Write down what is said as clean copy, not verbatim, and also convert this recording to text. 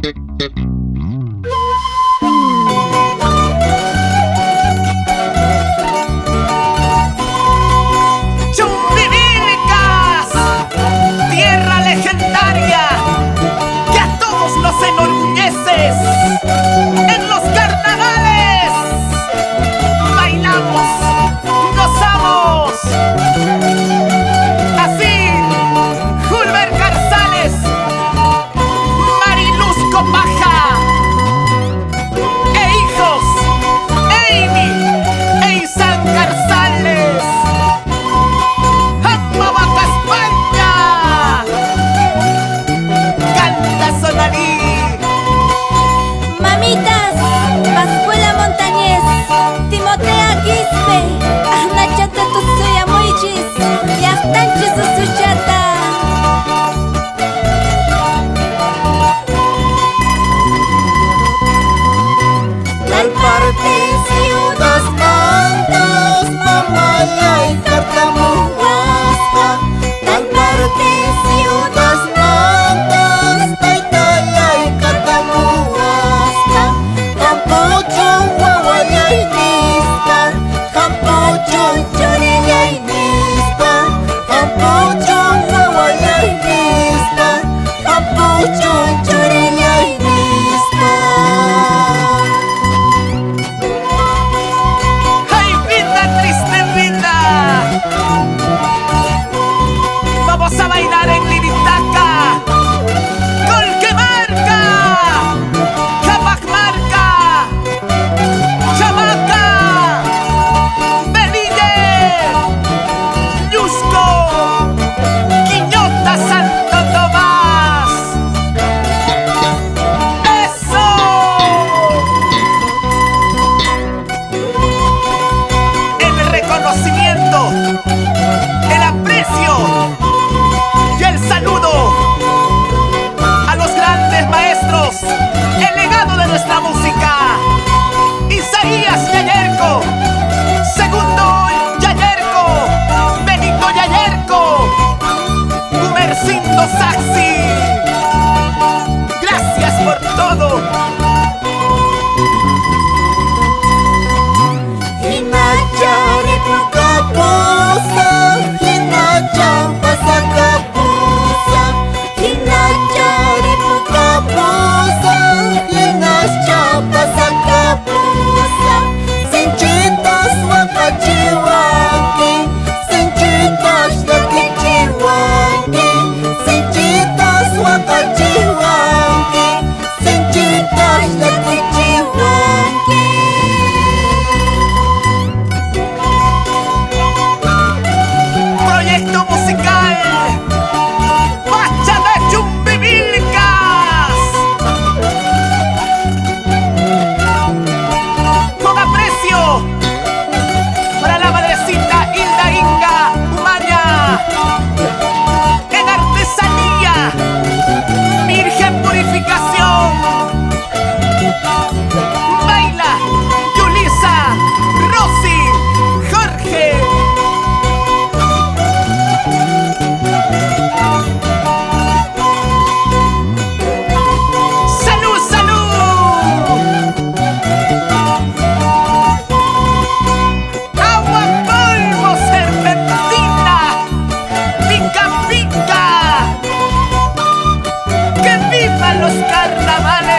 ¡Chumbivilcas! ¡Tierra legendaria! ¡Que a todos nos enorgulleces! ¡En los carnavales! ¡Bailamos! ¡Gozamos! Así, Julber Carzales, Mariluz Copaja e hijos, Amy e Isan Carzales. ¡Amavaca España! ¡Canta Sonalí! Mamitas, Pascuela Montañez, Timotea Quispe, Anachata tusuyamuychis, llaqtanchis usuchata. Tal parte ciudad mantas, mamalay kartamuwasqa. Tal parte ciudad mantas, taytallay kartamuwasqa. Hampuchun wawallay nispa, hampuchun churillay nispa, hampuchun wawallay nispa, hampuchun churillay nispa. ¡Ay, vida, triste vida! ¡Vamos a bailar en Liritaca! ¡Colquemarca! ¡Capacmarca! ¡Chamaca! ¡Velille! ¡Llusco! ¡Quiñota Santo Tomás! ¡Eso! El reconocimiento, el aprecio y el saludo a los grandes maestros, el legado de nuestra música. Isaías Yayerco, Segundo Yayerco, Benito Yayerco, Gumercindo Saxi. Gracias por todo. Hinacha ripukapusaq, hinacha pasakapusaq, hinacha ripukapusaq, hinacha pasakapusaq. Sinchitas waqachiwanki, sinchitas llakichiwanki, sinchitas waqachiwanki, sinchitas llakichiwanki. Proyecto musical Pacha de Chumbivilcas. Con aprecio para la madrecita Hilda Inga Umaña. En artesanía, Virgen Purificación. Baila Yulisa, Rosy, Jorge. ¡Salud, salud! ¡Agua, polvo, serpentina! ¡Pica, pica! ¡Que vivan los carnavales!